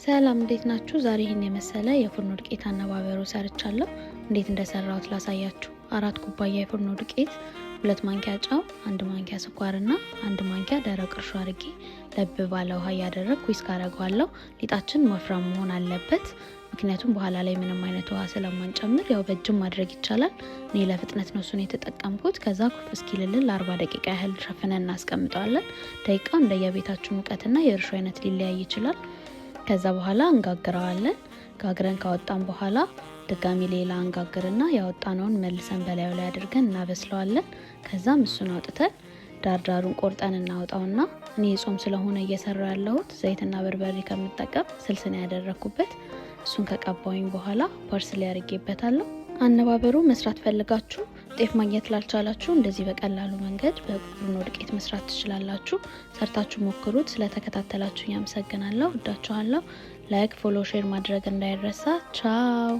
ሰላም፣ እንዴት ናችሁ? ዛሬ ይህን የመሰለ የፉርኖ ዱቄት አነባበሮ ሰርቻለሁ። እንዴት እንደሰራሁት ላሳያችሁ። 4 ኩባያ የፉርኖ ዱቄት፣ 2 ማንኪያ ጨው፣ 1 ማንኪያ ስኳርና 1 ማንኪያ ደረቅ እርሾ አድርጌ ለብ ባለ ውሃ እያደረግኩ whisk አደርገዋለሁ። ሊጣችን ወፍራም መሆን አለበት፣ ምክንያቱም በኋላ ላይ ምንም አይነት ውሃ ስለማንጨምር። ያው በእጅም ማድረግ ይቻላል። እኔ ለፍጥነት ነው እሱን የተጠቀምኩት። ከዛ ኩፍ እስኪልልን ለ40 ደቂቃ ያህል ሸፍነን እናስቀምጠዋለን። ደቂቃው እንደየቤታችሁ ሙቀትና የእርሾ አይነት ሊለያይ ይችላል። ከዛ በኋላ እንጋግረዋለን። ጋግረን ካወጣን በኋላ ድጋሚ ሌላ እንጋግርና ያወጣነውን መልሰን በላዩ ላይ አድርገን እናበስለዋለን። ከዛም እሱን አውጥተን ዳርዳሩን ቆርጠን እናወጣውና እኔ ጾም ስለሆነ እየሰራሁ ያለሁት ዘይትና በርበሬ ከምጠቀም ስልስ ነው ያደረኩበት። እሱን ከቀባሁኝ በኋላ parsley አድርጌበታለሁ። አነባበሩ መስራት ፈልጋችሁ ጤፍ ማግኘት ላልቻላችሁ እንደዚህ በቀላሉ መንገድ በፉርኖ ዱቄት መስራት ትችላላችሁ። ሰርታችሁ ሞክሩት። ስለተከታተላችሁኝ አመሰግናለሁ። እወዳችኋለሁ። Like፣ follow፣ share ማድረግ እንዳይረሳ። ቻው።